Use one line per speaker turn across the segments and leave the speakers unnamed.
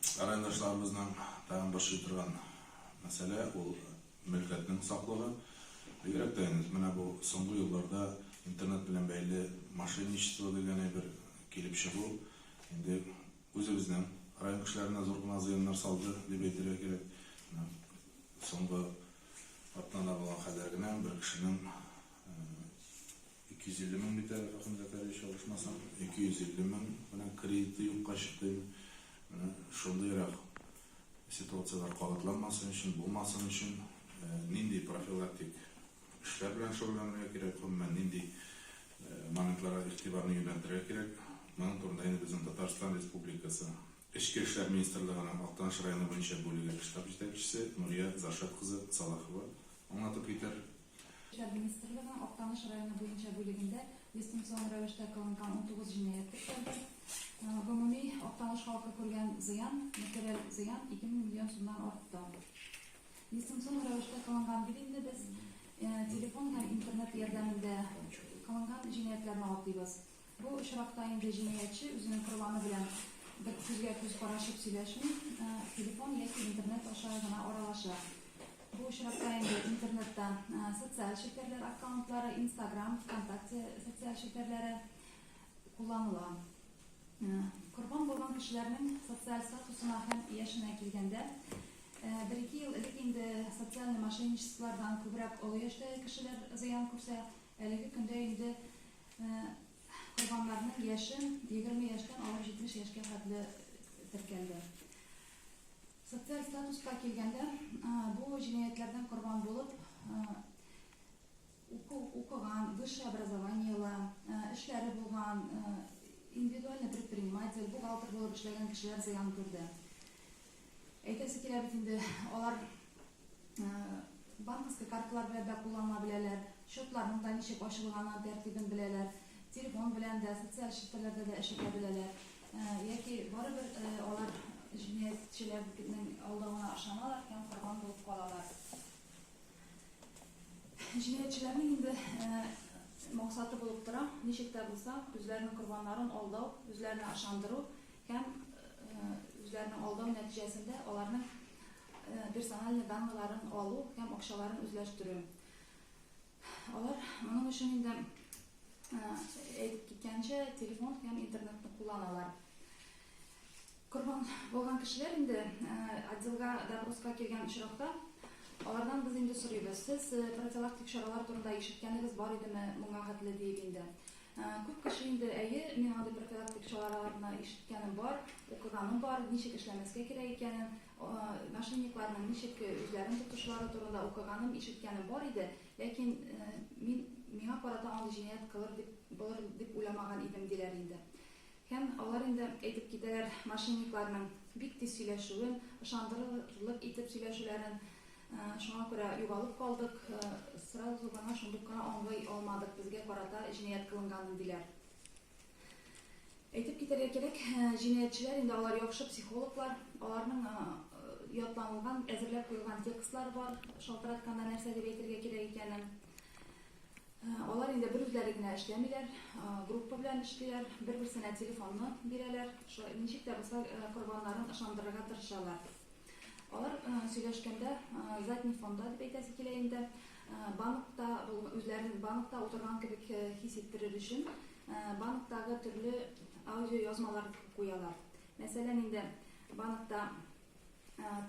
Райондашларыбызның тагын борчый торган мәсьәлә ул мөлкәтнең саклыгы. Бигрәк тә инде менә бу соңгы елларда интернет белән бәйле мошенничество дигән әйбер килеп чыгу инде үзебезнең район кешеләренә зур гына зыяннар салды дип әйтергә кирәк. Менә соңгы атнада булган хәлләр генә бер кешенең 250 мең бит әле, Фәхим Зәкәрьевич, ялгышмасам, 250 мең менә кредиты юкка чыкты инде. Менә шундыйрак ситуацияләр кабатланмасын өчен, булмасын өчен нинди профилактик эшләр белән шөгыльләнергә кирәк, гомумән, нинди моментларга игътибарны юнәлтергә кирәк, моның турында инде безнең Татарстан Республикасы Эчке эшләр министрлыгының Актаныш районы буенча бүлеге штаб җитәкчесе Нурия Заршат кызы Салахова аңлатып китәр.
Эшләр министрлыгының Актаныш районы буенча бүлегендә дистанцион рәвештә кылынган 19 җинаять теркәлде. Гомуми Актаныш халкы күргән зыян, материаль зыян 2 миллион сумнан артты. Дистанцион рәвештә кылынган дип инде без телефон һәм интернет ярдәмендә кылынган җинаятьләрне атыйбыз. Бу очракта инде җинаятьче үзенең корбаны белән бер күзгә-күз карашып сөйләшми, телефон яки интернет аша гына аралаша. Бу очракта инде интернетта социаль челтәрләр аккаунтлары, Инстаграм, ВКонтакте социаль челтәрләре кулланыла. Корбан булган кешеләрнең социаль статусына һәм яшенә килгәндә, бер-ике ел элек инде социальный мошенничестволардан күбрәк олы яшьтәге кешеләр зыян күрсә, әлеге көндә инде Корбаннарның яше 20 яшьтән алып 70 яшькә хәтле теркәлде. Социаль статуска килгәндә, бу җинаятьләрдән корбан булып, уку укыган, высшее образованиелы, эшләре булган, индивидуальный предприниматель, бухгалтер булып эшләгән кешеләр зыян күрде. Әйтәсе килә бит инде, алар банковский карталар белән дә куллана беләләр, счетларның да ничек ачылганын, тәртибен беләләр, телефон белән дә, социаль челтәрләрдә дә эш итә беләләр. Яки барыбер алар җинаятьчеләрнең алдавына ышаналар һәм корбан булып калалар. Җинаятьчеләрнең инде максаты булып тора, ничек тә булса, үзләренең корбаннарын алдау, үзләренә ышандыру һәм үзләренең алдау нәтиҗәсендә аларның персональный данныйларын алу һәм акчаларын үзләштерү. Алар моның өчен инде әйтеп киткәнчә телефон һәм интернетны кулланалар. Корбан булган кешеләр инде отделга допроска килгән очракта алардан без инде сорыйбыз. Сез профилактик чаралар турында ишеткәнегез бар идеме моңа хәтле диеп инде. Күп кеше инде, әйе, мин андый профилактик чараларны ишеткәнем бар, укыганым бар, ничек эшләмәскә кирәк икәнен, мошенникларның ничек үзләрен тотышлары турында укыганым, ишеткәнем бар иде, ләкин мин миңа карата андый җинаять кылыр дип, булыр дип уйламаган идем, диләр инде. Һәм алар инде әйтеп китәләр мошенникларның бик тиз сөйләшүен, ышандырырлык итеп сөйләшүләрен, шуңа күрә югалып калдык, сразу гына, шундук кына аңлый алмадык безгә карата җинаять кылынганын, диләр. Әйтеп китәргә кирәк, җинаятьчеләр инде алар яхшы психологлар, аларның ятланылган, әзерләп куелган текстлары бар, шалтыратканда нәрсә дип әйтергә кирәк икәнен. Алар инде бер үзләре генә эшләмиләр, группа белән эшлиләр, бер-берсенә телефонны бирәләр, шулай ничек тә булса корбаннарын ышандырырга тырышалар. Алар сөйләшкәндә задний фонда дип әйтәсе килә инде, банкта үзләрен банкта утырган кебек хис иттерер өчен банктагы төрле аудиоязмалар куялар. Мәсәлән, инде банкта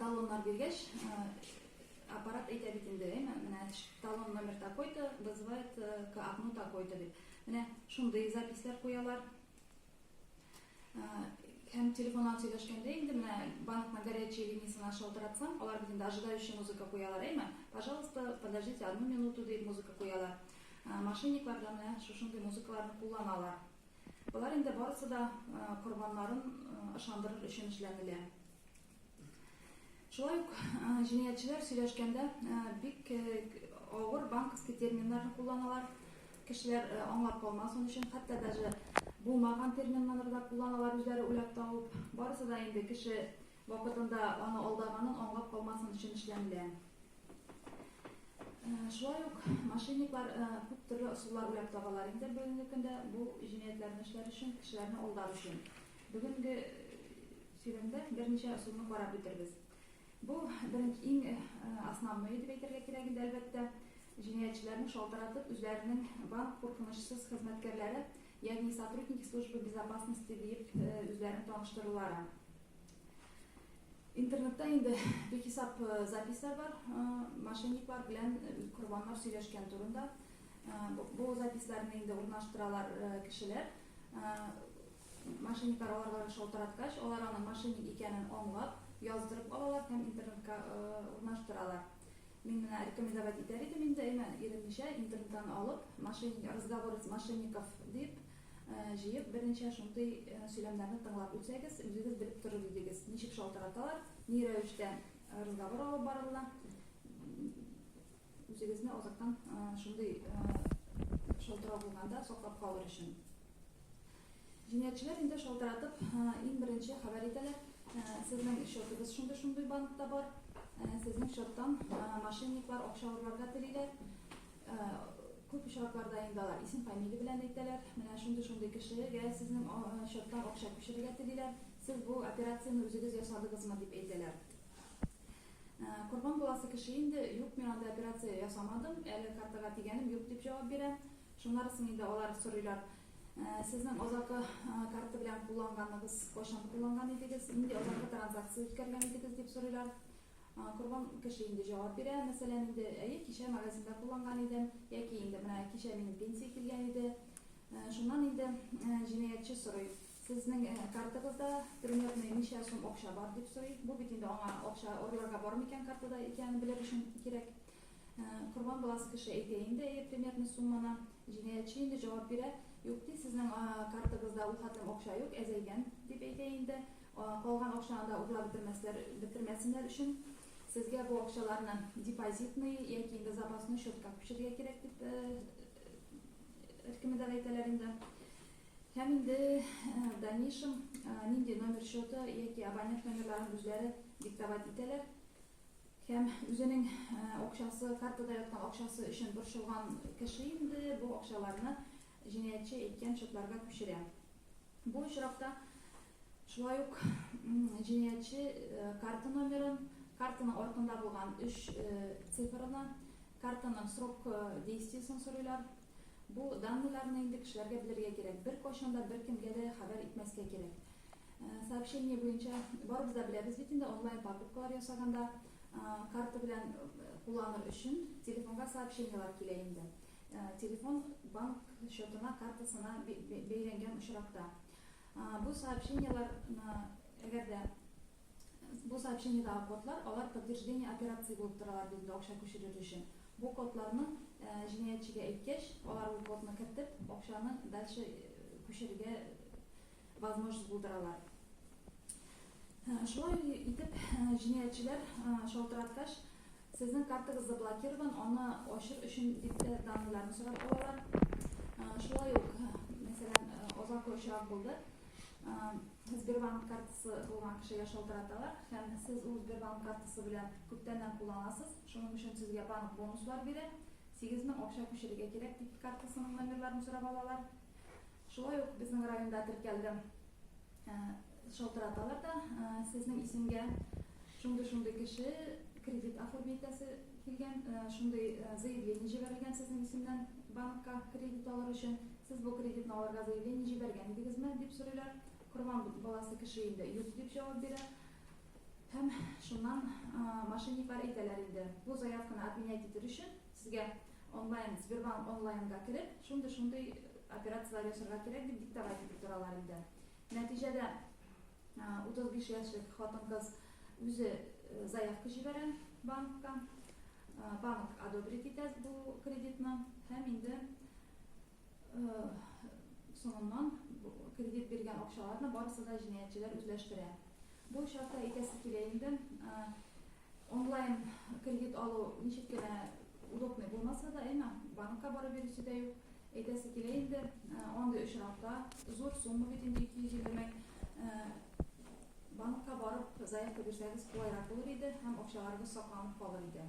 талоннар биргәч, аппарат әйтә бит инде, әйме, менә талон номер такой-то вызывает к окну такой-то дип. Менә шундый записьләр куялар. Һәм телефоннан сөйләшкәндә инде менә банкның горячая линиясенә шалтыратсаң, алар бит инде ожидающий музыка куялар, әйме? Пожалуйста, подождите одну минуту дип музыка куялар. Мошенниклар да менә шушындый музыкаларны кулланалар. Болар инде барысы да корбаннарын ышандырыр өчен эшләнелә. Шулай ук җинаятьчеләр сөйләшкәндә бик авыр банковский терминнарны кулланалар. Кешеләр аңлап калмасын өчен, хәтта даже булмаган терминнарны да кулланалар үзләре уйлап табып. Барысы да инде кеше вакытында аны алдаганын аңлап калмасын өчен эшләнелә. Шулай ук мошенниклар күп төрле ысуллар уйлап табалар инде бүгенге көндә бу җинаятьләрне эшләр өчен, кешеләрне алдар өчен. Бүгенге Сөйләмдә берничә ысулны карап үтербез. Бу беренче иң основной дип әйтергә кирәк инде, әлбәттә, җинаятьчеләрне шалтыратып, үзләренең банк куркынычсыз хезмәткәрләре, ягъни сотрудники службы безопасности диеп үзләрен таныштырулары. Интернетта инде бихисап записьләр бар, мошенниклар белән корбаннар сөйләшкән турында. Бу записьләрне инде урнаштыралар кешеләр. Мошенниклар аларга шалтыраткач, алар аның мошенник икәнен аңлап, яздырып алалар һәм интернетка урнаштыралар. Мин менә рекомендовать итәр идем инде, әмма иренмичә интернеттан алып, мошенник, разговоры с мошенников дип җыеп, берничә шундый сөйләмнәрне тыңлап үтсәгез, үзегез белеп торыр идегез, ничек шалтыраталар, ни рәвештә разговор алып барыла. Үзегезне азактан шундый шалтырау булганда саклап калыр өчен. Җинаятьчеләр инде шалтыратып, иң беренче хәбәр итәләр, сезнең счетыгыз шундый-шундый банкта бар, сезнең счеттан мошенниклар акча урларга телиләр. Күп очракларда инде алар исем, фамилия белән әйтәләр. Менә шундый-шундый кешегә сезнең счеттан акча күчерергә телиләр. Сез бу операцияне үзегез ясадыгызмы дип әйтәләр. Корбан буласы кеше инде, юк, мин анда операция ясамадым, әле картага тигәнем юк дип җавап бирә. Шуннан соң инде алар сорыйлар, сезнең азакы карта белән кулланганыгыз, кайчан кулланган идегез, нинди азакы транзакция үткәргән идегез дип сорыйлар. Корбан кеше инде җавап бирә, мәсәлән, инде, әйе, кичә магазинда кулланган идем, яки инде менә кичә минем пенсия килгән иде. Шуннан инде җинаятьче сорый, сезнең картагызда примерно ничә сум акча бар дип сорый. Бу бит инде аңа акча урларга бар микән картада икәнен белер өчен кирәк. Корбан буласы кеше әйтә инде, әйе, примерно сумманы. Җинаятьче инде җавап бирә, юк ди, сезнең картагызда ул хәтлем акча юк, әзәйгән дип әйтә инде. Калган акчаны да урлап бетермәсләр, бетермәсеннәр өчен сезгә бу акчаларны депозитный яки инде запасной счетка күчерергә кирәк дип рекомендовать итәләр инде. Һәм инде в дальнейшем нинди номер счета яки абонент номерларын үзләре диктовать итәләр. Һәм үзенең акчасы, картада яткан акчасы өчен борчылган кеше инде бу акчаларны җинаятьче әйткән счетларга күчерә. Бу очракта шулай ук җинаятьче карта номерын, картаның артында булган өч цифрны, картаның срок действиесен сорыйлар. Бу данныйларны инде кешеләргә белергә кирәк. Беркайчан да беркемгә дә хәбәр итмәскә кирәк. Сообщение буенча барыбыз да беләбез бит инде, онлайн покупкалар ясаганда карта белән кулланыр өчен телефонга сообщениелар килә инде. Телефон банк счетына, картасына бәйләнгән очракта. Бу сообщениелар, әгәр дә бу сообщениедагы кодлар, алар подтверждение операции булып торалар бит инде акча күчерер өчен. Бу кодларны җинаятьчегә әйткәч, алар ул кодны кертеп, акчаны дальше күчерергә возможность булдыралар. Шулай итеп, җинаятьчеләр шалтыраткач, сезнең картагыз заблокирован, аны ачыр өчен дип тә данныйларны сорап алалар. Шулай ук, мәсәлән, озак очрак булды. Сбербанк картасы булган кешегә шалтыраталар һәм сез ул Сбербанк картасы белән күптәннән кулланасыз, шуның өчен сезгә банк бонуслар бирә. 8000 акча күчерергә кирәк дип картасының номерларын сорап алалар. Шулай ук безнең районда теркәлде. Шалтыраталар да, сезнең исемгә шундый-шундый кеше кредит оформить итәсе килгән, шундый заявление җибәрелгән сезнең исемнән банкка кредит алыр өчен. Сез бу кредитны алырга заявление җибәргән идегезме, дип сорыйлар. Корбан баласы кеше инде юк дип җавап бирә. Һәм шуннан мошенниклар әйтәләр инде, бу заявканы отменять итер өчен сезгә онлайн, Сбербанк онлайнга кереп, шундый-шундый операцияләр ясарга кирәк дип диктовать итеп торалар инде. Нәтиҗәдә 35 яшьлек хатын-кыз үзе заявка җибәрә банкка. Банк одобрить итә бу кредитны һәм инде соңыннан кредит биргән акчаларны барысы да җинаятьчеләр үзләштерә. Бу очракта әйтәсе килә инде, онлайн кредит алу ничек кенә удобный булмаса да, әмма банкка барып йөрисе дә юк. Әйтәсе килә инде, андый очракта зур сумма бит инде 250 мең. Банкка барып заявка бирсәгез кулайрак булыр иде һәм акчаларыгыз сакланып калыр иде.